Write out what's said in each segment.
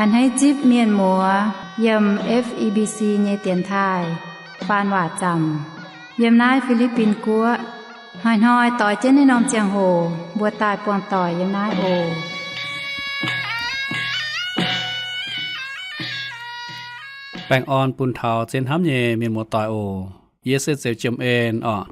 A'hneiv zipv mienh muoz yiem F E B C nyei dienx taaih faan waac zaamc yiem naaiv Fi^li^bin Guoqv. Hnoi-hnoi doix jienv naaiv norm ziangh hoc mbuo daaih buangh doic yiem naaiv oc. Baengh orn bun taux zien hnamv nyei mienh muoz-doic oc. Yie se Zeux Jiem En orqc.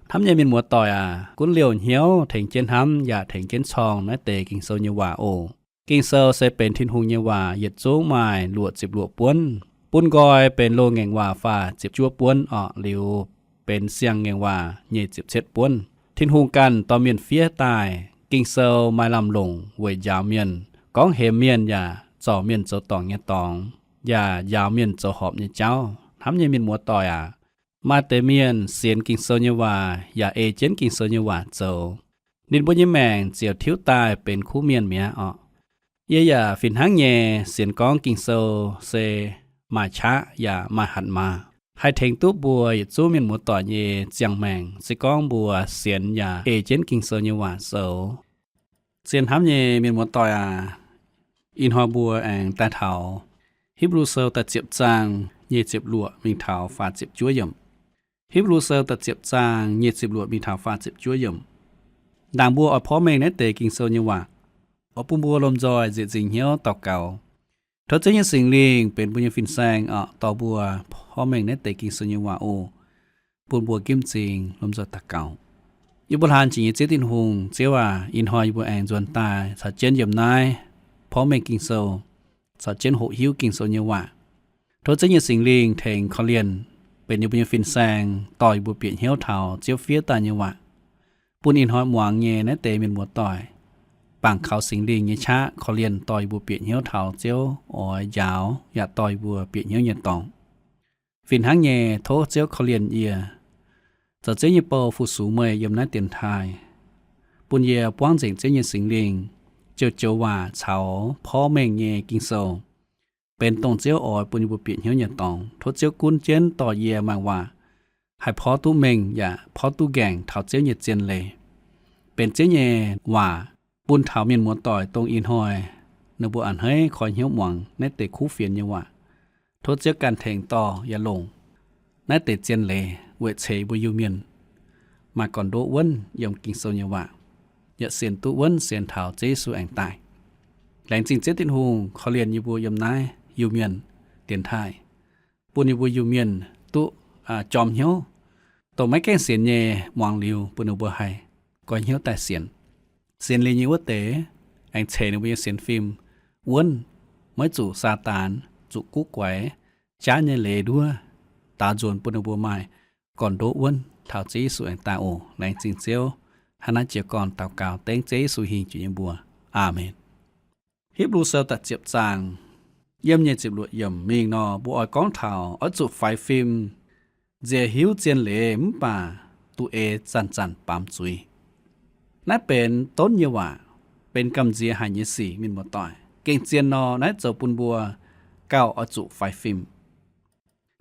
Hnamv nyei mienh muoz-doic aac, gunv liouh hnyouv tengx jienv hnamv yaac tengx jienv corng naaiv deix Ging-Sou nyei waac oc. Ging-Sou se benx Tin-Hungh nyei waac, yietc zungv maaih luoqc ziepc luoqc buonv. Bun nqoi benx loz-ngaengc waac faah ziepc juov buonv orqc, liuz benx siang-ngaengc waac nyic ziepc cietv buonv. Tin-Hungh ganh dorh mienh fiev daaih. Ging-Sou maaih lamh longc weic njaaux mienh, gorngv hemx mienh yaac zorc mienh zoux dorngc nyei dorngx, yaac njaaux mienh zoux horpc nyei jauv. Hnamv nyei mienh muoz-doic aac, maaih deix mienh sienx Ging-Sou nyei waac yaac ei jienv Ging-Sou nyei waac zoux, ninh mbuo nyei maengc ziouc tiuv daaih benx kuv mienh mi'aqv orqc. Yie yaac fih hnangv nyei sienx gorngv Ging-Sou se maaih qaqv yaac maaih hatc maaz, haih tengx duqv mbuo yietc zungv mienh muoz-doic nyei ziangh maengc, se gorngv mbuo sienx yaac ei jienv Ging-Sou nyei waac zoux. Zien hnamv nyei mienh muoz-doic aac, ih hnoi mbuo aengx daaih taux Hipv^lu Sou da'ziepc zaang nyic ziepc luoqc mingh taux faah ziepc juov yiemc. Hipv^lu Sou da'ziepc zaang nyic ziepc luoqc mingh taux faah ziepc juov yiemc. Ndaangc mbuo oix porv mengh naaiv deix Ging-Sou nyei waac, oix bun mbuo lomh nzoih nzieqc nzingc hnyouv daux gaux. Tov Ziouv nyei Singx Lingh benx mbuo nyei fin-saeng orqc, dorh mbuo porv mengh naaiv deix Ging-Sou nyei waac oc. Bun mbuo ginv m'zing lomh nzoih daux gaux. Yie mbuo hlaang jiex nyei Ziouv Tin-Hungh, Ziouv aac, ih hnoi yie mbuo aengx nzuonx daaih caux jienv yiem naaiv porv mengh Ging-Sou, caux jienv hoqc hiuv Ging-Sou nyei waac. Tov Ziouv nyei Singx Lingh tengx korv-lienh benx yie mbuo nyei fin-saeng, dorh yie mbuo bieqc hnyouv taux Ziouv fiev daaih nyei waac. Bun ih hnoi muangx nyei naaiv deix mienh muoz-doic bangc kaux Singx Lingh nyei qaqv korv-lienh, dorh yie mbuo bieqc hnyouv taux Ziouv oix njaaux yaac dorh yie mbuo bieqc hnyouv nyei dorngx. Fih hnangv nyei, tov Ziouv korv-lienh yie, zoux Ziouv nyei bou fu-sux meih yiem naaiv dienx taaih, bun yie buangv nzengc Ziouv nyei Singx Lingh, joux-joux waac caux porv mengh nyei Ging-Sou, benx dongh Ziouv oix bun yie mbuo bieqc hnyouv nyei dorngx. Tov Ziouv gunv jienv dorh yie maengc waac haih porv duqv mengh yaac porv duqv nqaengc taux Ziouv nyei zien leiz, benx Ziouv nyei waac bun taux mienh muoz-doic dongh ih hnoi ninh mbuo a'hneiv koi hnyouv muangx naaiv deix kuv fienx nyei waac. Tov Ziouv ganh tengx dorh yaac longc naaiv deix zien leiz weic ceix mbuo Iu-Mienh maaih gorn-ndoqv wuonv yiem Ging-Sou nyei waac, yaac sienx duqv wuonv sienx taux Ziouv Yesu aengx daaih. Laengz zingh Ziouv Tin-Hungh korv-lienh yie mbuo yiem naaiv Iu-Mienh dienx taaih, bun yie mbuo Iu-Mienh duqv jorm hnyouv, dongh maiv gaengh sienx nyei muangx liuz bun ninh mbuo haih goiv hnyouv daaih sienx. Sienx liuz nyei wuov deix aengx ceix ninh mbuo nyei sienx fim wuonv, maiv zuqc Saadaan, zuqc guv guaix, jaav nyei leiz nduov daaux nzuonx bun ninh mbuo maaih gorn-ndoqv wuonv taux Ziouv Yesu aengx daaih oc. Laengz zingh Ziouv. Hnangv naaiv jiez gorn daux gaux dengv Ziouv Yesu hingh jiex nyei mbuox. Aamen. Hipv^lu Sou da'ziepc zaang yiem nyic ziepc luoqc yiemc mingh nor, mbuo oix gorngv taux oix zuqc faix fim, nziex hiuv zien leiz mv baac duqv ei zanc-zanc baamz zuiz. Naaiv benx donv nyei waac, benx gamh nziex haic nyei sic, mienh muoz-doic. Gengh zien nor, naaiv zoux bun mbuo gauh oix zuqc faix fim.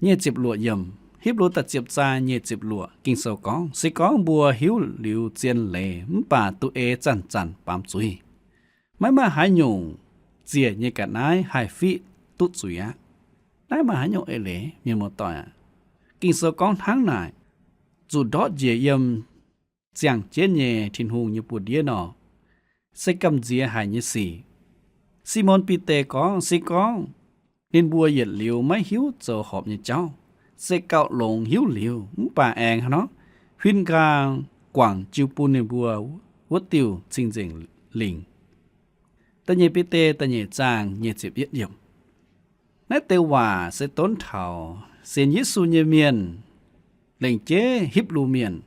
Nyic ziepc luoqc yiemc, Hipv^lu da'ziepc zaang nyic ziepc luoqc Ging-Sou gorngv, se gorngv mbuo hiuv liuz zien leiz mv baac duqv ei zanc-zanc baamz zuiz, maiv maaih haaix nyungc ziec nyei ga'naaiv haih fiqv duqv zuiz aqv. Naaiv maaih haaix nyungc eix leiz, mienh muoz-doic aac? Ging-Sou gorngv hnangv naaic, zuqc ndortv njiec yiem ziangh jienv nyei Tin-Hungh nyei buoz-ndiev nor, se gamh nziex haic nyei sic. Simon Bide gorngv, se gorngv ninh mbuo yietc liuz maiv hiuv zoux horpc nyei jauv, se gauh longx hiuv liuz mv baac aengx hnangv nor huin nqaang guangc jiu bun ninh mbuo wuov diuh cing-nzengc lingc. Da'nyeic Bide da'nyeic zaang nyic ziepc yietv yiemc. Naaiv deix waac se donv taux sienx Yesu nyei mienh, lengc jeiv Hipv^lu Mienh,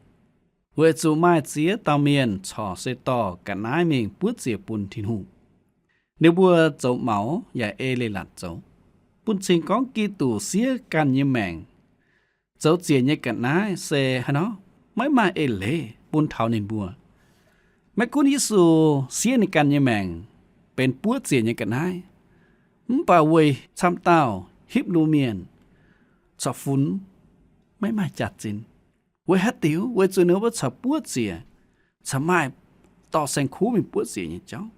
weic zuqc maaih ziex dauh mienh corc se dorh ga'naaiv mingh buov ziec bun Tin-Hungh. Ninh mbuo zoux maux yaac ei leiz-latc zoux, bun cing gorngv Giduc siev ganh nyei maengc zoux ziec nyei ga'naaiv se haaix nor maiv maaih eix leiz bun taux ninh mbuo. Maiv gunv Yesu siev ninh ganh nyei maengc benx buov ziec nyei ga'naaiv, mv baac weic camv dauh Hipv^lu Mienh corc funx maiv maaih jaax-zinh. Weic haaix diuc? Weic zuqc ninh mbuo corc buov ziec, corc maaih dorh saeng-kuv mingh buov ziec nyei jauv.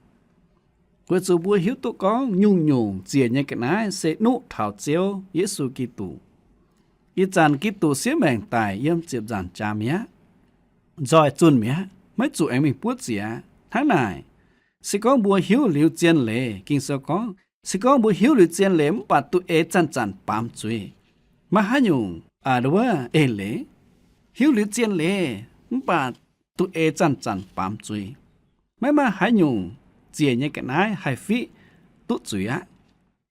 Weic zuqc mbuo hiuv duqv gorngv nyungc-nyungc ziec nyei ga'naaiv se nuqv taux Ziouv Yesu Giduc. Ih zanc Giduc siev maengc daic yiem ziepc nzaangc jaax mi'aqv, nzoih zunh mi'aqv, maiv zuqc aengx mingh buov ziec aqv. Hnangv naaic, se gorngv mbuo hiuv liuz zien leiz, Ging-Sou gorngv, se gorngv mbuo hiuv liuz zien leiz mv baac duqv eix zanc-zanc baamz zuiz, maiv haaix nyungc, aa, wuov eix leiz. Hiuv liuz zien leiz mv baac duqv eix zanc-zanc baamz zuiz, maiv maaih haaix nyungc ziec nyei ga'naaiv haih fiqv duqv zuiz aqv.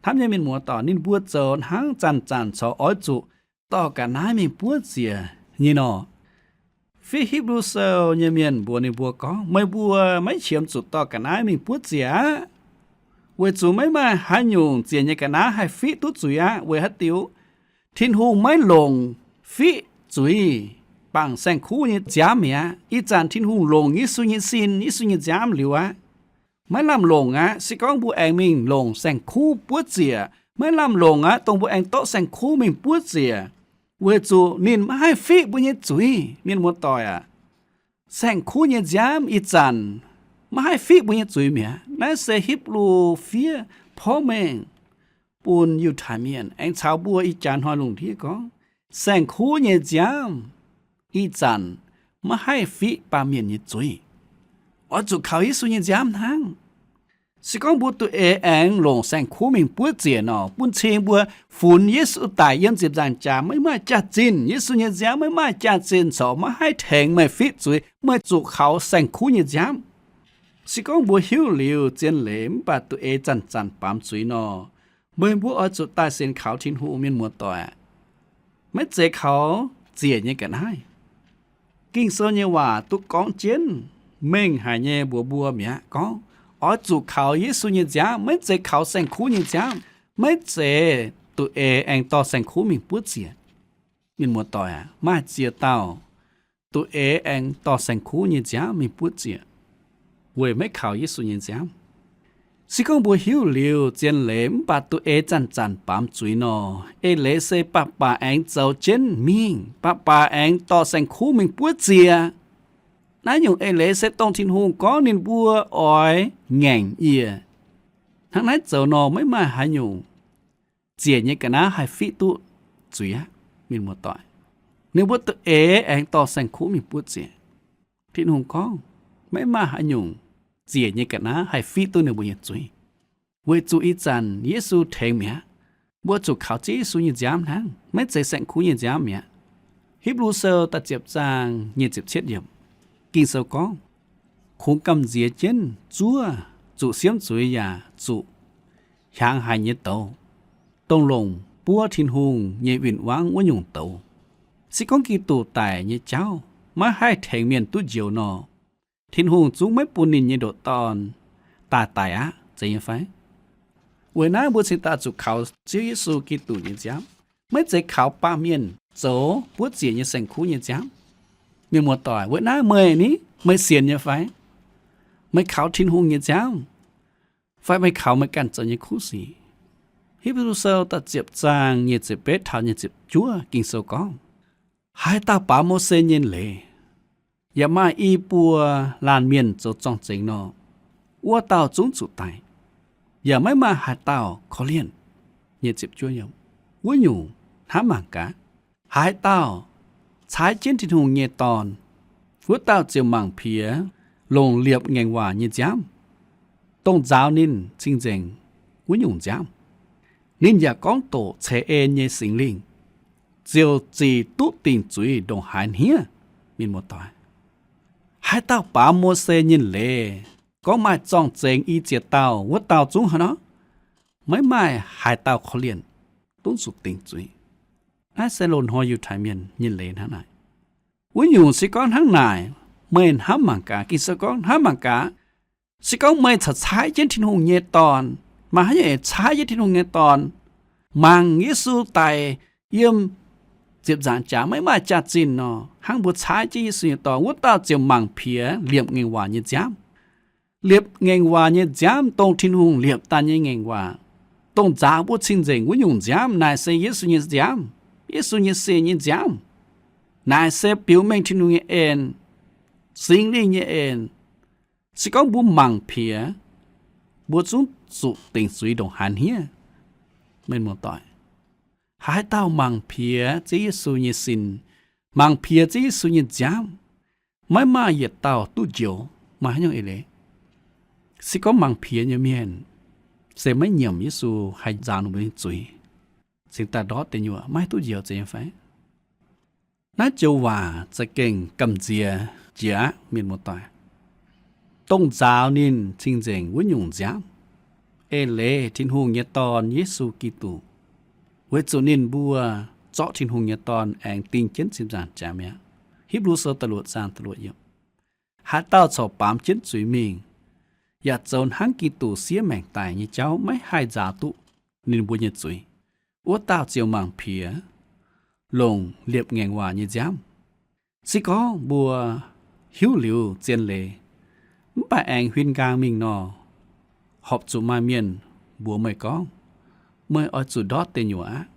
Hnamv nyei mienh muoz-doic, ninh mbuo zoux hnangv zanc-zanc corc oix zuqc dorh ga'naaiv mingh buov ziec nyei nor. Fih Hipv^lu Sou nyei mienh mbuox ninh mbuo gorngv, meih mbuo maiv qiemx zuqc dorh ga'naaiv mingh buov ziec aqv, weic zuqc maiv maaih haaix nyungc ziec nyei ga'naaiv haih fiqv duqv zuiz aqv. Weic haaix diuc? Tin-Hungh maiv longc fiqv zuiz bangc saeng-kuv nyei nziaamv mi'aqv. Ih zanc Tin-Hungh longc Yesu nyei sin, Yesu nyei nziaamv liuz aqv. Maiv lamh longc aqv. Se gorngv mbuo aengx mingh longc saeng-kuv buov ziec, maiv lamh longc aqv, dongh mbuo aengx dorh saeng-kuv mingh buov ziec, weic zuqc ninh maiv haih fiqv mbuo nyei zuiz. Mienh muoz-doic aac, saeng-kuv nyei nziaamv ih zanc maiv haih fiqv mbuo nyei zuiz mi'aqv. Naaiv se Hipv^lu fiev porv mengh bun Yiutai Mienh aengx caux mbuo ih jaax hnoi lungh ndiev gorngv, saeng-kuv nyei nziaamv ih zanc maiv haih fiqv baamh mienh nyei zuiz. Oix zuqc kaux Yesu nyei nziaamv hnangv. Se gorngv mbuo duqv eix aengx longc saeng-kuv mingh buov ziec nor, bun cing mbuo funx Yesu daic yiem ziepc nzaangc jaax maiv maaih jaax-zinh. Yesu nyei nziaamv maiv maaih jaax-zinh corc maiv haih tengx meih fiqv zuiz. Meih zuqc kaux saeng-kuv nyei nziaamv. Se gorngv mbuo hiuv liuz zien leiz mv baac duqv eix zanc-zanc baamz zuiz nor, meih mbuo oix zuqc daaih sienx kaux Tin-Hungh. Mienh muoz-doic aac, maiv zeiz kaux ziec nyei ga'naaiv. Ging-Sou nyei waac duqv gorngv jienv mengh haic nyei mbuox mbuo mi'aqv gorngv, oix zuqc kaux Yesu nyei nziaamv, maiv zeiz kaux saeng-kuv nyei nziaamv, maiv zeiz duqv eix aengx dorh saeng-kuv mingh buov ziec. Mienh muoz-doic aac, maaih ziex dauh duqv eix aengx dorh saeng-kuv nyei nziaamv mingh buov ziec, weic maiv kaux Yesu nyei nziaamv. Se gorngv mbuo hiuv liuz zien leiz mv baac duqv eix zanc-zanc baamz zuiz nor, eix leiz se baac baac aengx zoux jienv mingh, baac baac aengx dorh saeng-kuv mingh buov ziec. Naaiv nyungc eix leiz se dongh Tin-Hungh gorngv ninh mbuo oix ngaengc yie. Hnangv naaiv zoux nor, maiv maaih haaix nyungc ziec nyei ga'naaiv haih fiqv duqv zuiz aqv. Mienh muoz-doic, ninh mbuo duqv eix aengx dorh saeng-kuv mingh buov ziec. Tin-Hungh gorngv, maiv maaih haaix nyungc ziec nyei ga'naaiv haih fiqv duqv ninh mbuo nyei zuiz, weic zuqc ih zanc Yesu tengx mi'aqv. Mbuo zuqc kaux Ziouv Yesu nyei nziaamv hnangv, maiv zeiz saeng-kuv nyei nziaamv mi'aqv. Hipv^lu Sou da'ziepc zaang nyic ziepc cietv yiemc, Ging-Sou gorngv, kungx gamh nziex jienv zuov zuqc siemv zuiz yaac zuqc hiaangx haic nyei douz, dongh longc buov Tin-Hungh nyei win-wangv wuov nyungc douz. Se gorngv Giduc daic nyei jauv maiv haih tengx mienh duqv njoux nor, Tin-Hungh zungv maiv bun ninh nyei ndoqc Dorn daaih daic aqv, zeiz nyei fai? Weic naaiv mbuo cingx daaih zuqc kaux Ziouv Yesu Giduc nyei nziaamv, maiv zeiz kaux baamh mienh zoux buov ziec nyei saeng-kuv nyei nziaamv. Mienh muoz-doic, weic naaiv meih ni, meih sienx nyei fai? Meih kaux Tin-Hungh nyei nziaamv, fai meih kaux meih ganh zoux nyei kuv sic? Hipv^lu Sou da'ziepc zaang nyic ziepc betv taux nyic ziepc juov Ging-Sou gorngv, haaix dauh baamz Mose nyei leiz, yaac maaih i buo laanh mienh zoux zorng-zengx nor, wuov dauh zungv zuqc daic, yaac maiv maaih haaix dauh korv-lienh. Wuov nyungc hnamv mangc gaax, haaix dauh caaiv jienv Tin-Hungh nyei Dorn, wuov dauh ziouc mangc piex longc liepc ngaengc waac nyei nziaamv, dongh nzaaux ninh cing-nzengc wuov nyungc nziaamv. Ninh yaac gorngv doqc ceix en nyei Singx Lingh, ziouc zic duqv dingc zuiz ndongc haaix hniev. Mienh muoz-doic, haaix dauh baamz Mose nyei leiz, gorngv maaih zorng-zengx i ziex dauh, wuov dauh zungv haaix nor? Maiv maaih haaix dauh korv-lienh, zungv zuqc dingc zuiz. Naaiv se loz-hnoi Yiutai Mienh nyei leiz hnangv naaic. Wuov nyungc se gorngv hnangv naaic, meih hnamv mangc gaax, Ging-Sou gorngv hnamv mangc gaax, se gorngv meih corc caaiv jienv Tin-Hungh nyei Dorn, maaih haaix nyungc eix caaiv jienv Tin-Hungh nyei Dorn, mangc Yesu daic yiem ziepc nzaangc jaax maiv maaih jaax-zinh nor, hnangv mbuo caaiv jienv Yesu nyei Dorn, wuov dauh ziouc mangc piex liepc ngaengc waac nyei nziaamv. Liepc ngaengc waac nyei nziaamv, dongh Tin-Hungh liepc daaih nyei ngaengc waac, dongh nzaaux mbuo cing-nzengc wuov nyungc nziaamv, naaic se Yesu nyei nziaamv, Yesu nyei sin nyei nziaamv. Naaic se biux mengh Tin-Hungh nyei en, Singx Lingh nyei en. Se gorngv mbuo mangc piex, mbuo zungv zuqc dingc zuiz ndongc haaix hniev. Mienh muoz-doic, haaix dauh mangc piex Ziouv Yesu nyei sin, mangc piex Ziouv Yesu nyei nziaamv, maiv maaih yietc dauh duqv njoux. Maaih haaix nyungc eix leiz? Se gorngv mangc piex nyei mienh se maiv nyiemc Yesu haih nzaaux ninh mbuo nyei zuiz, cingx daaih ndortv deic nyuoqc, maiv duqv njoux, zeiz nyei fai? Naaiv joux waac za'gengh gamh nziex jiex aqv, mienh muoz-doic. Dongh nzaaux ninh cing-nzengc wuov nyungc nziaamv, eix leiz Tin-Hungh nyei Dorn, Yesu Giduc, weic zuqc ninh mbuo zorqv Tin-Hungh nyei Dorn aengx ding jienv ziepc nzaangc jaax mi'aqv. Hipv^lu Sou da'luoqc zaang da'luoqc yiemc. Haaix dauh corc baamz jienv zuiz mingh, yaac zoux hnangv Giduc siev maengc daic nyei jauv maiv haih nzaaux duqv ninh mbuo nyei zuiz, wuov dauh ziouc mangc piex, longc liepc ngaengc waac nyei nziaamv. Se gorngv mbuo hiuv liuz zien leiz, mv baac aengx huin nqaang mingh nor, horpc zuqc maaih mienh mbuox meih gorngv, meih oix zuqc ndortv deic nyuoqc aqv.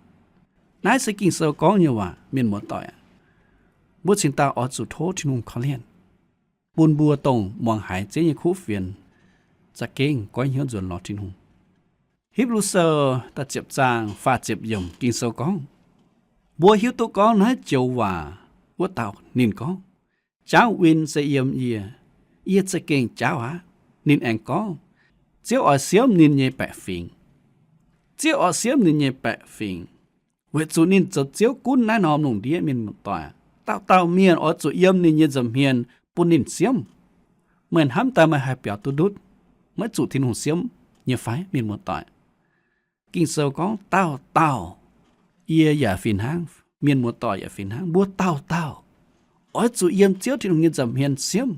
Naaiv se Ging-Sou gorngv nyei waac, mienh muoz-doic aac. Mbuo cingx daaih oix zuqc tov Tin-Hungh korv-lienh, bun mbuo dongh muangx haiz Ziouv nyei kuv fienx za'gengh goiv hnyouv nzuonx lorz Tin-Hungh. Hipv^lu Sou da'ziepc zaang faah ziepc yiemc Ging-Sou gorngv, mbuo hiuv duqv gorngv naaiv joux waac wuov dauh ninh gorngv, jaauv win se yiem yie, yie za'gengh jaauv aqv. Ninh aengx gorngv, Ziouv oix siemv ninh nyei baeqc fingx. Ziouv oix siemv ninh nyei baeqc fingx, weic zuqc ninh zoux Ziouv gunv naaiv norm lungh ndiev, mienh muoz-doic aac. Dauh dauh mienh oix zuqc yiem ninh nyei nza'hmien bun ninh siemv. Meih hnamv daaih meih haih biaux duqv ndutv, maiv zuqc Tin-Hungh siemv nyei fai, mienh muoz-doic? Ging-Sou gorngv dauh dauh, yie yaac fih hnangv, mienh muoz-doic yaac fih hnangv, mbuo dauh dauh oix zuqc yiem Ziouv Tin-Hungh nyei nza'hmien siemv.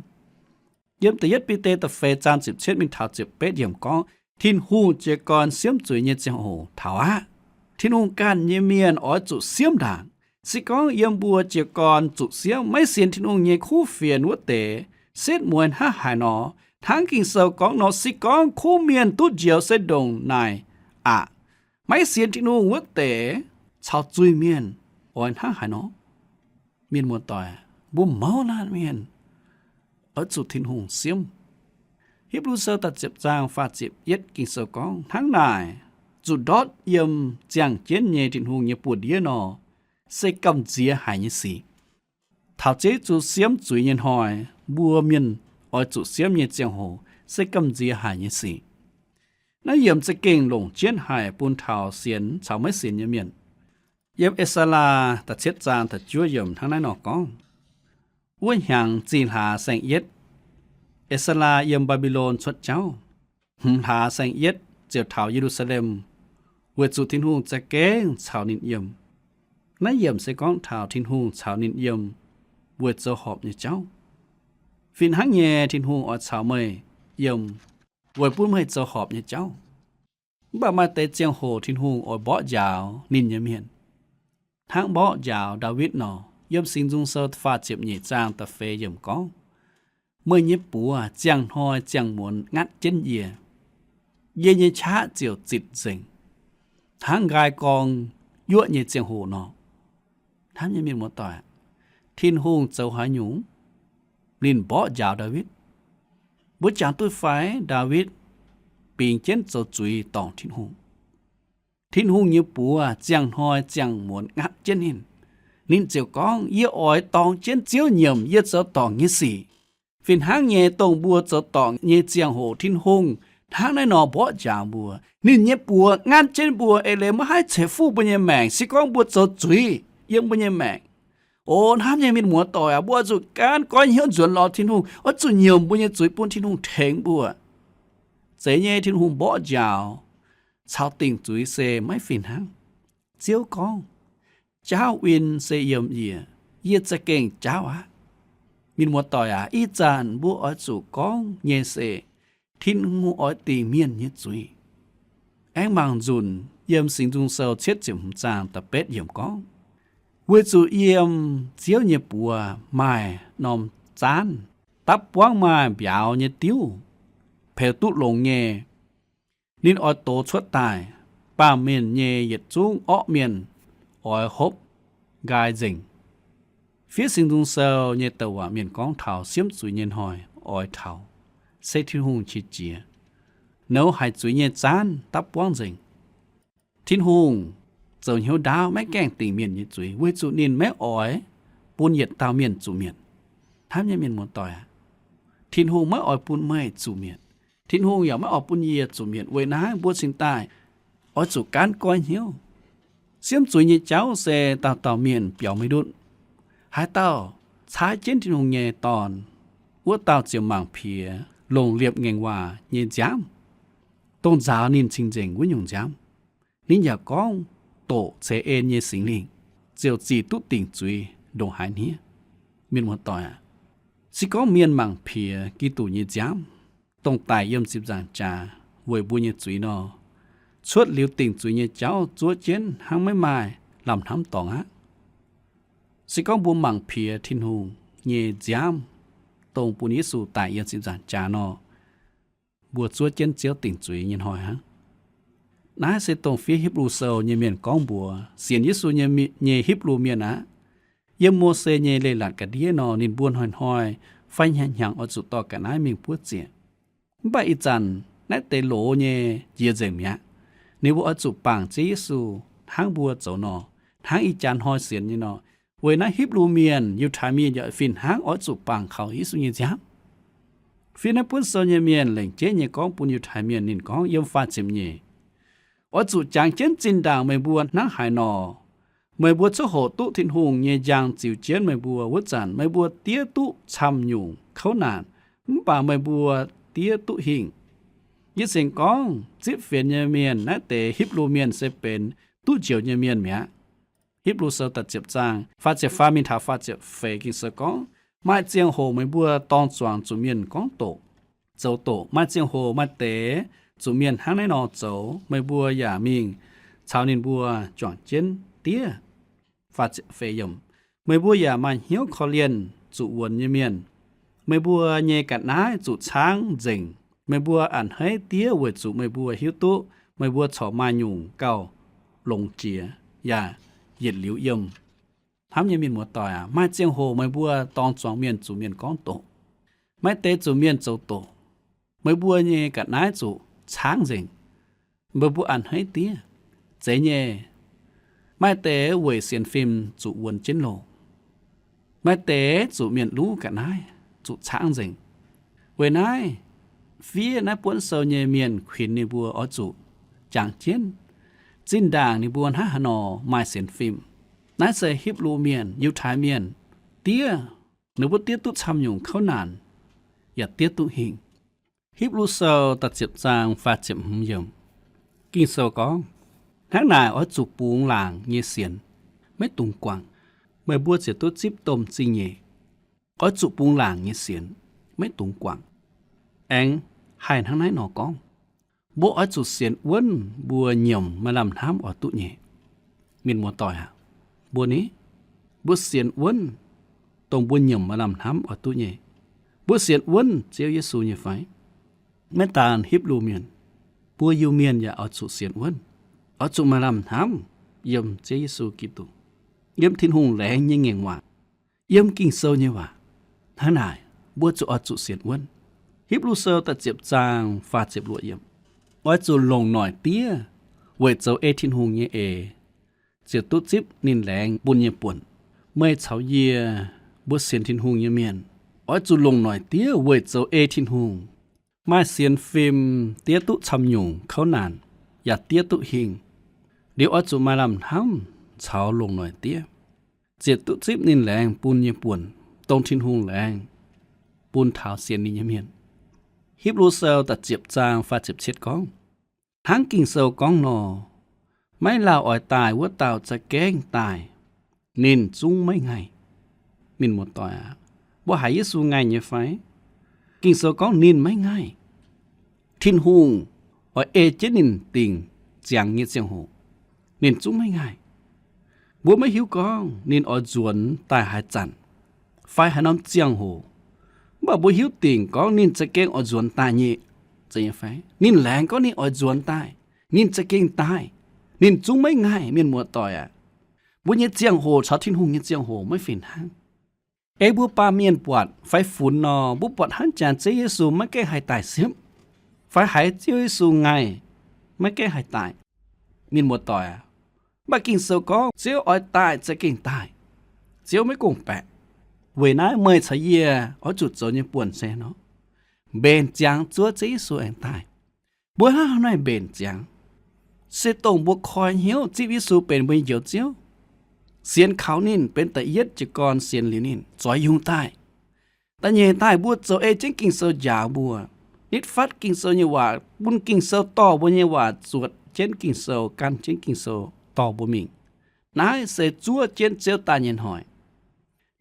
Yiem da'yietv Bide da'feix zaang ziepc cietv mingh taux ziepc betv yiemc gorngv, Tin-Hungh jiez gorn siemv zuiz nyei ziangh hoc taux aqv. Tin-Hungh ganh nyei mienh oix zuqc siemv ndaangc. Se gorngv yiem mbuo jiez gorn zuqc siemv, maiv sienx Tin-Hungh nyei kuv fienx wuov deix, setv mueiz hnangv haaix nor, hnangv Ging-Sou gorngv nor, se gorngv kuv mienh duqv njoux se ndongc naaic aqc. Maiv sienx Tin-Hungh wuov deix caux zuiz-mienh oix hnangv haaix nor? Mienh muoz-doic, mbuo mouz laanh mienh oix zuqc Tin-Hungh siemv. Hipv^lu Sou da'ziepc zaang faah ziepc yietv Ging-Sou gorngv, hnangv naaic, zuqc ndortv yiem ziangh jienv nyei Tin-Hungh nyei buoz-ndiev nor, se gamh nziex haic nyei sic. Taux Ziouv Yesu siemv zuiz nyei hnoi, mbuo mienh oix zuqc siemv nyei ziangh hoc se gamh nziex haic nyei sic. Naaiv yiemc za'gengh longc jienv haic bun taux sienx caux maiv sienx nyei mienh. Yiem E^saa^laa da'cietv zaang da'juov yiemc hnangv naaiv nor gorngv, wuov hnyangx zih hlaax saeng-yietv, E^saa^laa yiem Mbaa^mbi^lon cuotv jauv, hmz hlaax saeng-yietv ziouc taux Ye^lu^saa^lem, weic zuqc Tin-Hungh za'gengh caux ninh yiem. Naaiv yiemc se gorngv taux Tin-Hungh caux ninh yiem weic zoux horpc nyei jauv. Fih hnangv nyei, Tin-Hungh oix caux meih yiem weic bun meih zoux horpc nyei jauv. Mv baac maaih deix ziangh hoc Tin-Hungh oix mborqv njaaux ninh nyei mienh, hnangv mborqv njaaux Ndaawitv nor. Yiem Singx Nzung Sou faah ziepc nyeic zaang da'feix yiemc gorngv, meih nyei buoz ziangh hnoi ziangh muonz ngatv jienv yie. Yie nyei qaqv ziouc zitc nzengc, hnangv nqaai gorng yuoqv nyei ziangh hoc nor. Hnamv nyei mienh muoz-doic, Tin-Hungh zoux haaix nyungc? Ninh mborqv njaaux Ndaawitv. Mbuo jangx duqv fai? Ndaawitv bingx jienv zoux zuiz dorngc Tin-Hungh. Tin-Hungh nyei buoz ziangh hnoi ziangh muonz ngatv jienv ninh. Ninh ziouc gorngv, yie oix dorng jienv Ziouv nyiemc yie zoux dorngc nyei sic. Fih hnangv nyei, dongh mbuo zoux dorngc nyei ziangh hoc Tin-Hungh hnangv naaiv nor mborqv njaaux mbuo. Ninh nyei buoz ngatv jienv mbuo eix leiz maiv haih ceix fuqv mbuo nyei maengc. Se gorngv mbuo zoux zuiz yiem mbuo nyei maengc, o hnamv nyei mienh muoz-doic aac, mbuo oix zuqc gaanv goiv hnyouv nzuonx lorz Tin-Hungh, oix zuqc nyiemc mbuo nyei zuiz bun Tin-Hungh tengx mbuo. Zeiz nyei, Tin-Hungh mborqv njaaux caux dingc zuiz se maiv fih hnangv. Ziouv gorngv, jaauv win se yiem yie, yie za'gengh jaauv aqv. Mienh muoz-doic aac, ih zanc mbuo oix zuqc gorngv nyei se Tin-Hungh oix dingc mienh nyei zuiz. Aengx mangc nzunc yiem Singx Nzung Sou cietv ziepc hmz zaang da'betv yiemc gorngv, weic zuqc yiem Ziouv nyei buoz maaih norm zaanv, dapv buangv maaih mbiauz nyei diuv, peux duqv longx nyei. Ninh oix dox cuotv daaih, baamh mienh nyei yietc zungv orqv mienh oix hopv nqaai nzengc. Fiev Singx Nzung Sou nyei douc waac mienh gorngv taux siemv zuiz nyei hnoi oix taux, se Tin-Hungh qiex jiez. nouz haic zuiz nyei zaanv dapv buangv nzengc. Tin-Hungh zoux hnyouv ndaauv maiv gaengh dingc mienh nyei zuiz, weic zuqc ninh maiv oix bun yietc dauh mienh zuqc mietc. Hnamv nyei mienh muoz-doic aac, Tin-Hungh maiv oix bun meih zuqc mietc. Tin-Hungh yaac maiv oix bun yie zuqc mietc. Weic naaiv mbuo cingx daaih oix zuqc gaanv goiv hnyouv. Siemv zuiz nyei jauv se dauh dauh mienh biaux maiv ndutv. Haaix dauh caaiv jienv Tin-Hungh nyei Dorn, wuov dauh ziouc mangc piex longc liepc ngaengc waac nyei nziaamv, dongh nzaaux ninh cing-nzengc wuov nyungc nziaamv. Ninh yaac gorngv doqc ceix en nyei Singx Lingh, ziouc zic duqv dingc zuiz ndongc haaix hniev. Mienh muoz-doic aac, se gorngv mienh mangc piex Giduc nyei nziaamv, dongh daic yiem ziepc nzaangc jaax weic mbuo nyei zuiz nor, cuotv liuz dingc zuiz nyei jauv zuov jienv hnangv maiv maaih lamh hnamv dorngx aqv. Se gorngv mbuo mangc piex Tin-Hungh nyei nziaamv, dongh bun Yesu daic yiem ziepc nzaangc jaax nor, mbuo zuov jienv Ziouv dingc zuiz nyei hnoi hnangv. Naaiv se dongh fiev Hipv^lu Sou nyei mienh gorngv mbuox sienx Yesu nyei mi-, nyei Hipv^lu Mienh aqv. Yiem Mose nyei leiz-latc ga'ndiev nor, ninh mbuo hnoi-hnoi fai hnyangx-hnyangx oix zuqc dorh ga'naaiv mingh buov ziec. Mv baac ih zanc naaiv deix loz nyei jiex nzengc mi'aqv. Ninh mbuo oix zuqc bangc Ziouv Yesu hnangv mbuo zoux nor, hnangv ih jaax hnoi sienx nyei nor. Weic naaiv Hipv^lu Mienh, Yiutai Mienh yaac fih hnangv oix zuqc bangc kaux Yesu nyei nziaamv. Fiev naaiv buonv sou nyei mienh lengc jeiv nyei gorngv bun Yiutai Mienh, ninh gorngv yiem faah ziepc nyeic, oix zuqc jangx jienv zinh ndaangc meih mbuo hnangv haaix nor. Meih mbuo coqv hoqc duqv Tin-Hungh nyei njang ziux jienv meih mbuo wuov zanc, meih mbuo diev duqv camv-nyungc kouv naanc, mv baac meih mbuo diev duqv hingh. Yie sienx gorngv zipv fienx nyei mienh, naaiv deix Hipv^lu Mienh se benx duqv njoux nyei mienh mi'aqv. Hipv^lu Sou da'ziepc zaang faah ziepc faam mingh taux faah ziepc feix Ging-Sou gorngv, maaih ziangh hoc meih mbuo dorng zuangx zuqc mienh gorngv doqc, zoux doqc. Maaih ziangh hoc maaih deix zuqc mienh hnangv naaiv nor zoux, meih mbuo yaac mingh caux ninh mbuo juangc jienv diev. Meih mbuo yaac maaih hnyouv korv-lienh zuqc wuonx nyei mienh. Meih mbuo nyei ga'naaiv zuqc caangv nzengc. Meih mbuo a'hneiv diev weic zuqc meih mbuo hiuv duqv meih mbuo corc maaih nyungc gauh longx jiex yaac yietc liuz yiem. Hnamv nyei mienh muoz-doic aac, maaih ziangh hoc meih mbuo dorng zuangx mienh zuqc mienh gorngv doqc. Maaih deix zuqc mienh zoux doqc. Meih mbuo nyei ga'naaiv zuqc caangv nzengc. Meih mbuo a'hneiv diev. Zeiz nyei. Maaih deix weic sienx fim zuqc wuonx jienv loh. Maaih deix zuqc mienh luv ga'naaiv zuqc caangv nzengc. Weic naaiv, fiev naaiv buonv sou nyei mienh kuinx ninh mbuo oix zuqc jangx jienv zinh ndaangc ninh mbuo hnangv haaix nor maaih sienx fim. Naaiv se Hipv^lu Mienh, Yiutai Mienh diev. Ninh mbuo diev duqv camv-nyungc kouv naanc, yaac diev duqv hingh. Hipv^lu Sou da'ziepc zaang faah ziepc hmz yiemc. Ging-Sou gorngv, hnangv naaic oix zuqc bungx laangc nyei sienx, maiv dungx guangc, meih mbuo ziouc duqv zipv domh zingh nyeic. Oix zuqc bungx laangc nyei sienx, maiv dungx guangc. Aengx haih hnangv naaiv nor gorngv, mbuo oix zuqc sienx wuonv mbuo nyiemc maaih lamh hnamv oix duqv nyei. Mienh muoz-doic aac, mbuo ni, mbuo sienx wuonv dongh mbuo nyiemc maaih lamh hnamv oix duqv nyei. Mbuo sienx wuonv Ziouv Yesu nyei fai? Maiv daan Hipv^lu Mienh, mbuo Iu-Mienh yaac oix zuqc sienx wuonv, oix zuqc maaih lamh hnamv yiem Ziouv Yesu Giduc, yiem Tin-Hungh laengz nyei ngaengc waac, yiem Ging-Sou nyei waac. Hnangv naaic, mbuo zuqc oix zuqc sienx wuonv. Hipv^lu Sou da'ziepc zaang faah ziepc luoqc yiemc, oix zuqc longc noic diev weic zoux ei Tin-Hungh nyei eix, ziouc duqv zipv ninh laengz bun nyei buonc. Meih caux yie, mbuo sienx Tin-Hungh nyei mienh, oix zuqc longc noic diev weic zoux ei Tin-Hungh. Maaih sienx fim diev duqv camv-nyungc kouv naanc, yaac diev duqv hingh. Liuz oix zuqc maaih lamh hnamv caux longc noic diev, ziouc duqv zipv ninh laengz bun nyei buonc, dongh Tin-Hungh laengz bun taux sienx ninh nyei mienh. Hipv^lu Sou da'ziepc zaang faah ziepc cietv gorngv, hnangv Ging-Sou gorngv nor, maiv lauh oix daaih wuov dauh za'gengh daaih, ninh zungv maiv ngaih. Mienh muoz-doic aac, mbuo haiz Yesu ngaih nyei fai? Ging-Sou gorngv ninh maiv ngaih. Tin-Hungh oix ei jienv ninh dingc ziangx nyei ziangh hoc, ninh zungv maiv ngaih. Mbuo maiv hiuv gorngv ninh oix nzuonx daaih haaix zanc fai haaix norm ziangh hoc, mv baac mbuo hiuv dingc gorngv ninh za'gengh oix nzuonx daaih nyei. Zeiz nyei fai? Ninh laengz gorngv ninh oix nzuonx daaih, ninh za'gengh daaih, ninh zungv maiv ngaih. Mienh muoz-doic aac, mbuo nyei ziangh hoc caux Tin-Hungh nyei ziangh hoc maiv fih hnangv. Ei mbuo baamh mienh buatc fai funx nor, mbuo buatc hnangv jaax Ziouv Yesu maiv gaengh haih daaih siepv. fai haiz Ziouv Yesu ngaih, maiv gaengh haih daic. Mienh muoz-doic aac, mv baac Ging-Sou gorngv Ziouv oix daaih za'gengh daaih. Ziouv maiv gong-baeqc. Weic naaiv meih caux yie oix zuqc zoux nyei buonv se nor, mbenc ziangx zuov Ziouv Yesu aengx daaih. Mbuo hnangv haaix nor mbenc ziangx? Se dongh mbuo koi hnyouv zipv Yesu benx mbuo nyei Njoux Ziouv, sienx kaux ninh benx da'yietv jiez gorn sienx liuz ninh zoix yungz daaih. Da'nyeic daaih mbuo zoux ei jienv Ging-Sou njaaux mbuo, nitv fatv Ging-Sou nyei waac, bun Ging-Sou dorh mbuo nyei waac, zuotc jienv Ging-Sou, gan jienv Ging-Sou dorh mbuo mingh. Naaiv se zuov jienv Ziouv daaih nyei hnoi.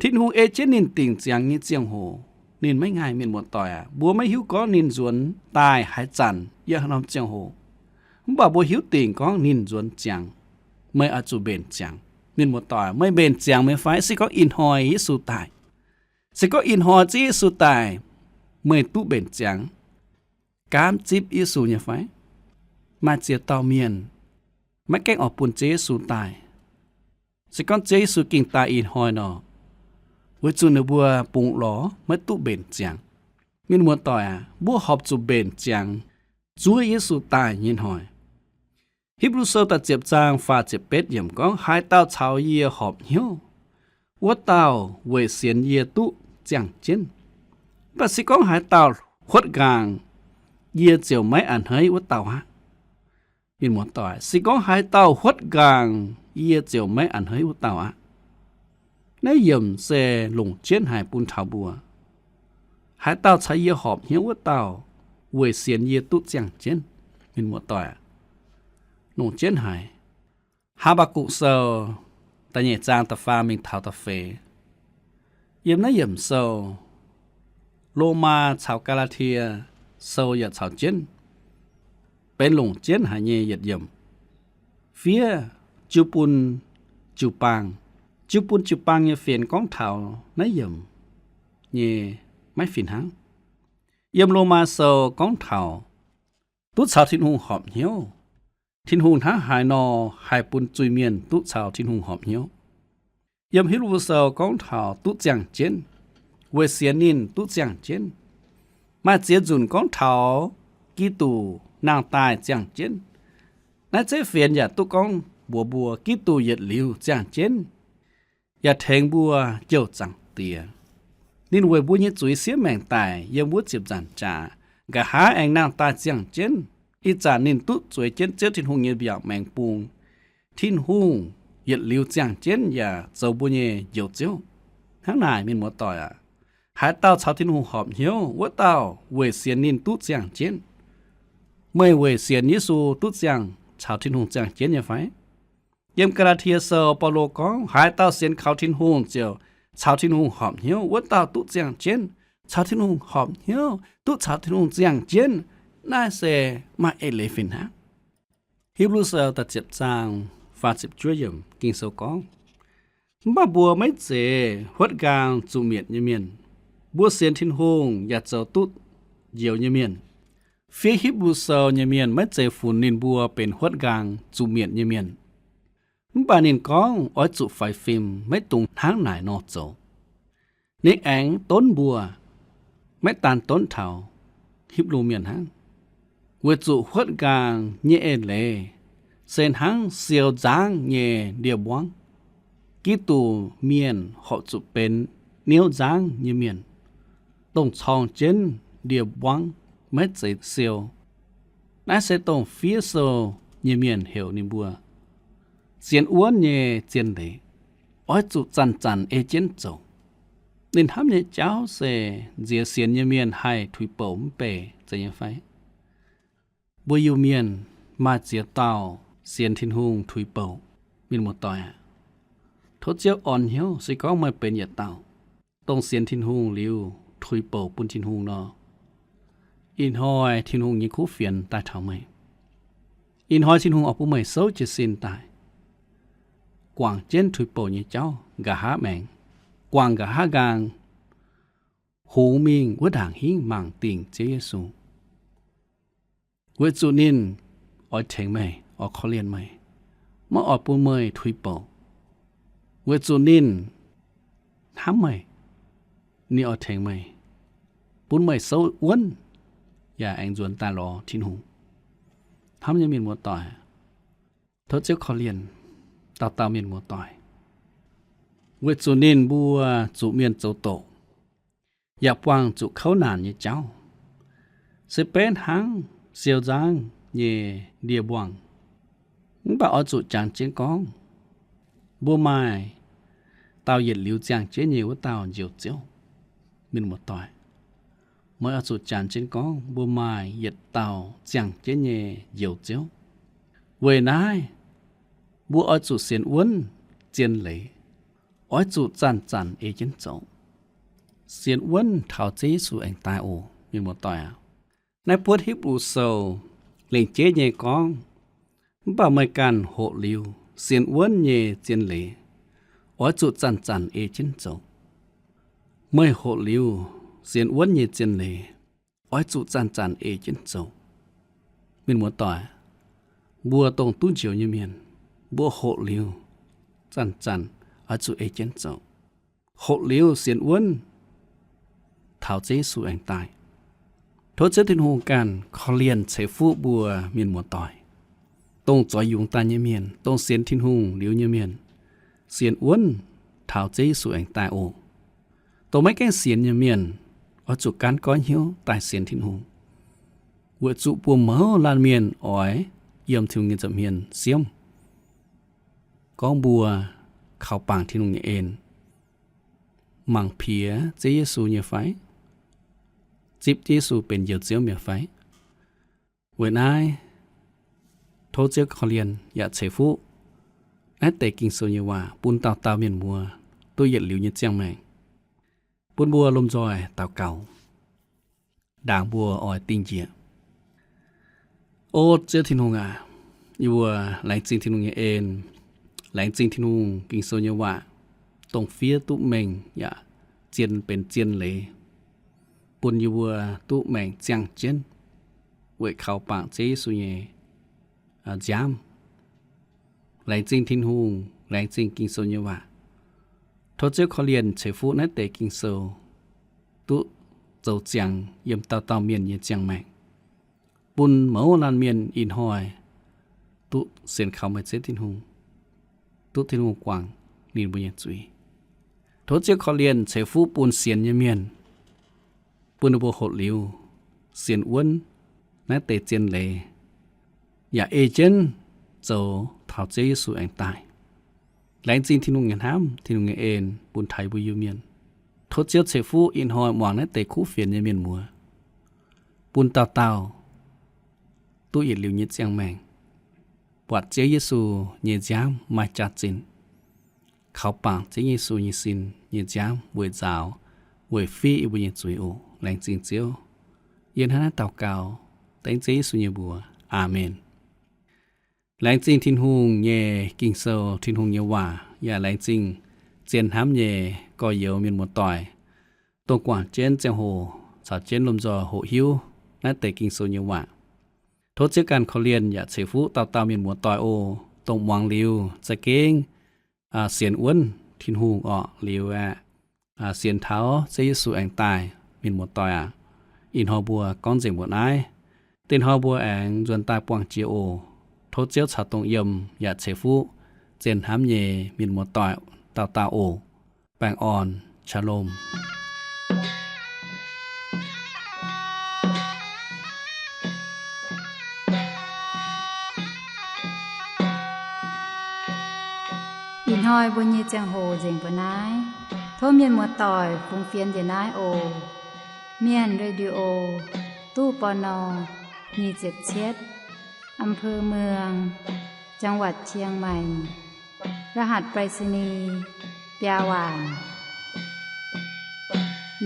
Tin-Hungh ei jienv ninh dingc ziangx nyei ziangh hoc, ninh maiv ngaih. Mienh muoz-doic aac, mbuo maiv hiuv gorngv ninh nzuonx daaih haaix zanc yiem haaix norm ziangh hoc, mv baac mbuo hiuv dingc gorngv ninh nzuonx ziangx. Meih oix zuqc mbenc ziangx. Mienh muoz-doic, meih mbenc ziangx meih fai? Se gorngv ih hnoi Yesu daaih, se gorngv ih hnoi Ziouv Yesu daaih, meih duqv mbenc ziangx, gaamv zipv Yesu nyei fai? Maaih ziex dauh mienh maiv gaengh oix bun Ziouv Yesu daaih. Se gorngv Ziouv Yesu gengh daaih ih hnoi nor, weic zuqc ninh mbuo bungx lorz maiv duqv mbenc ziangx. Mienh muoz-doic aac, mbuo horpc zuqc mbenc ziangx zuov Yesu daaih nyei hnoi. Hipv^lu Sou da'ziepc zaang faah ziepc betv yiemc gorngv, haaix dauh caux yie horpc hnyouv, wuov dauh weic sienx yie duqv ziangh jienv. Mv baac se gorngv haaix dauh huotv nqaang, yie ziouc maiv a'hneiv wuov dauh aqv. Mienh muoz-doic, se gorngv haaix dauh huotv nqaang, yie ziouc maiv a'hneiv wuov dauh aqv. Naaiv yiemc se longc jienv haic bun taux mbuo. Haaix dauh caux yie horpc hnyouv wuov dauh weic sienx yie duqv ziangh jienv. Mienh muoz-doic, longc jienv haic. Haa^mbaa^gukc Sou da'nyeic zaang da'faam mingh taux da'feix. Yiem naaiv yiemc sou, Lomaa caux Gaa^laa^tie Sou yaac caux jienv, benx longc jienv haic nyei yietc yiemc. Fiev jiu bun jiu-baang. Jiu bun jiu-baang nyei fienx gorngv taux naaiv yiemc nyei maiv fih hnangv. Yiem Lomaa Sou gorngv taux duqv caux Tin-Hungh horpc hnyouv, Tin-Hungh hnangv haaix nor haih bun zuiz-mienh duqv caux Tin-Hungh horpc hnyouv. Yiem Hipv^lu Sou gorngv taux duqv ziangh jienv, weic sienx ninh duqv ziangh jienv. Maaih ziex nzunc gorngv taux Giduc nangh daaih ziangh jienv. Naaiv zeiv fienx yaac duqv gorngv mbuox mbuo Giduc yietc liuz ziangh jienv, yaac tengx mbuo Ziouv Zaangc Diex. Ninh weic mbuo nyei zuiz siev maengc daic yiem wuov ziepc nzaanc jaax, nqa'haav aengx nangh daaih ziangh jienv. Ih zanc ninh duqv zueiz jienv Ziouv Tin-Hungh nyei mbiaauc maengx bung. Tin-Hungh yietc liuz ziangh jienv yaac zoux mbuo nyei Njoux Ziouv. Hnangv naaic, mienh muoz-doic aac, haaix dauh caux Tin-Hungh horpc hnyouv, wuov dauh weic sienx ninh duqv ziangh jienv. Meih weic sienx Yesu duqv ziangh caux Tin-Hungh ziangh jienv nyei fai? Yiem Gaa^laa^tie Sou, Baulo gorngv, haaix dauh sienx kaux Tin-Hungh ziouc caux Tin-Hungh horpc hnyouv, wuov dauh duqv ziangh jienv caux Tin-Hungh horpc hnyouv, duqv caux Tin-Hungh ziangh jienv. Naaiv se maaih eix leiz fih hnangv. Hipv^lu Sou da'ziepc zaang faah ziepc juov yiemc Ging-Sou gorngv, mv baac mbuo maiv zeiz huotv nqaang zuqc mietc nyei mienh. Mbuo sienx Tin-Hungh yaac zoux duqv njoux nyei mienh. Fiev Hipv^lu Sou nyei mienh maiv zeiz funx ninh mbuo benx huotv nqaang zuqc mietc nyei mienh. Mv baac ninh gorngv oix zuqc faix fim, maiv dungx hnangv naaic nor zoux. Ninh aengx donv mbuo, maiv daan donv taux Hipv^lu Mienh hnangv, weic zuqc huotv nqaang nyei eix leiz se hnangv siou nzangv nyei ndie-mbuangv. Giduc Mienh horpc zuqc benx niouv nzangv nyei mienh, dongh corng jienv ndie-mbuangv, maiv zeiz siou. Naaiv se dongh fiev sou nyei mienh heuc ninh mbuo zien wuonv nyei zien leiz, oix zuqc zanc-zanc ei jienv zoux. Ninh hnamv nyei jauv se nziex sienx nyei mienh haih tuix bouc mv bei, zeiz nyei fai? Mbuo Iu-Mienh maaih ziex dauh sienx Tin-Hungh tuix bouc, mienh muoz-doic aac. Tov Ziouv orn hnyouv se gorngv meih benx yietc dauh, dongh sienx Tin-Hungh liuz tuix bouc bun Tin-Hungh nor, ih hnoi Tin-Hungh nyei kuv fienx daaih taux meih. Ih hnoi Tin-Hungh oix bun meih souv jiez sin daaih, guangc jienv tuix bouc nyei jauv nqa'haav maengx, guangc nqa'haav nqaang, hungx mingh wuov ndaangc hingv mangc dingc Ziouv Yesu. Weic zuqc ninh oix tengx meih, oix korv-lienh meih, maiv oix bun meih tuix bouc. Weic zuqc ninh hnamv meih, ninh oix tengx meih, bun meih souv wuonv, yaac aengx nzuonx daaih lorz Tin-Hungh. Hnamv nyei mienh muoz-doic, tov Ziouv korv-lienh dauh dauh mienh muoz-doic, weic zuqc ninh mbuo zuqc mienh zoux doqc, yaac buangh zuqc kouv naanc nyei jauv, se benx hnangv siou nzangv nyei ndie-mbuangh. Mv baac oix zuqc jangx jienv gorngv, mbuo maaih dauh yietc liuz ziangh jienv nyei wuov dauh Njoux Ziouv. Mienh muoz-doic, meih oix zuqc jangx jienv gorngv mbuo maaih yietc dauh ziangh jienv nyei Njoux Ziouv. Weic naaiv, mbuo oix zuqc sienx wuonv zien leiz, oix zuqc zanc-zanc ei jienv zoux, sienx wuonv taux Ziouv Yesu aengx daaih oc. Mienh muoz-doic aac, naaiv buonv Hipv^lu Sou lengc jeiv nyei gorngv, mv baac meih ganh hoqc liuz sienx wuonv nyei zien leiz, oix zuqc zanc-zanc ei jienv zoux. Meih hoqc liuz sienx wuonv nyei zien leiz, oix zuqc zanc-zanc ei jienv zoux. Mienh muoz-doic, mbuo dongh duqv njoux nyei mienh, mbuo hoqc liuz zanc-zanc oix zuqc ei jienv zoux, hoqc liuz sienx wuonv taux Ziouv Yesu aengx daaih. Tov Ziouv Tin-Hungh ganh korv-lienh ceix fuqv mbuo mienh muoz-doic, dongh zoux yungz daaih nyei mienh, dongh sienx Tin-Hungh liuz nyei mienh, sienx wuonv taux Ziouv Yesu aengx daaih oc. Dongh maiv gaengh sienx nyei mienh, oix zuqc gaanv goiv hnyouv daaih sienx Tin-Hungh, weic zuqc mbuo mouz laanh mienh oix yiem Tin-Hungh nyei nza'hmien siemv, gorngv mbuo kaux bangc Tin-Hungh nyei en, mangc piex Ziouv Yesu nyei fai, zipv Ziouv Yesu benx Njoux Ziouv mi'aqv fai. Weic naaiv, tov Ziouv korv-lienh yaac ceix fuqv naaiv deix Ging-Sou nyei waac bun dauh dauh mienh muoz duqv yietc liuz nyei ziangh maengc. Bun mbuo lomh nzoih daux gaux. Ndaangc mbuo oix dingh njiec. O Ziouv Tin-Hungh aac, yie mbuo laengz zingh Tin-Hungh nyei en, laengz zingh Tin-Hungh Ging-Sou nyei waac, dongh fiev duqv mengh yaac zien benx zien leiz, bun yie mbuo duqv maengc ziangh jienv weic kaux bangc Ziouv Yesu nyei nziaamv. Laengz zingh Tin-Hungh, laengz zingh Ging-Sou nyei waac. Tov Ziouv korv-lienh ceix fuqv naaiv deix Ging-Sou duqv zoux ziangx yiem dauh dauh mienh nyei ziangh maengc, bun mouz laanh mienh ih hnoi duqv sienx kaux meih Ziouv Tin-Hungh, duqv Tin-Hungh guangc ninh mbuo nyei zuiz. Tov Ziouv korv-lienh ceix fuqv bun sienx nyei mienh, bun ninh mbuo hoqc liuz sienx wuonv naaiv deix zien leiz, yaac ei jienv zoux taux Ziouv Yesu aengx daaih. Laengz zingh Tin-Hungh nyei hnamv, Tin-Hungh nyei en bun taux mbuo Iu-Mienh. Tov Ziouv ceix fuqv ih hnoi muangx naaiv deix kuv fienx nyei mienh muoz, bun dauh dauh duqv yietc liuz nyei ziangh maengc, buatc Ziouv Yesu nyei nziaamv maaih jaax-zinh, kaux bangc Ziouv Yesu nyei sin nyei nziaamv weic nzaaux, weic fiv yie mbuo nyei zuiz oc. Laengz zingh Ziouv. Yie hnangv naaiv daux gaux dengv Ziouv Yesu nyei mbuox. Aamen. Laengz zingh Tin-Hungh nyei Ging-Sou, Tin-Hungh nyei waac, yaac laengz zingh zien hnamv nyei gorx-youz mienh muoz-doic, dongh guangc jienv ziangh hoc caux jienv lomh nzoih hoqc hiuv naaiv deix Ging-Sou nyei waac. Tov Ziouv ganh korv-lienh yaac ceix fuqv dauh dauh mienh muoz-doic oc, dongh muangx liuz za'gengh sienx wuonv Tin-Hungh orqc liuz aeqv, sienx taux Ziouv Yesu aengx daaih mienh muoz-doic aac. Ih hnoi mbuo gorngv nzengc mbuoqc naaiv. Dinh hnoi mbuo aengx nzuonx daaih buangh jiex oc. Tov Ziouv caux dongh yiem yaac ceix fuqv zien hnamv nyei mienh muoz-doic dauh dauh oc. Baengh orn, Shalom. Ih hnoi mbuo nyei ziangh hoc nzengc mbuoqc naaiv. Tov mienh muoz-doic fungx fienx njiec naaiv oc. Mienh Radio, ตู้ ปณ. nyic ziepc cietv, อำเภอเมือง จังหวัดเชียงใหม่ รหัสไปรษณีย์ biaa waanc.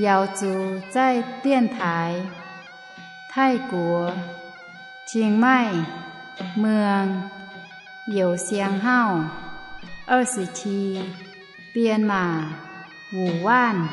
瑶族在电台 Taiv-Guoqv, Chiang Mai, เมือง Youh Siang Hauv, 二十七, 编码 Wu Wanv.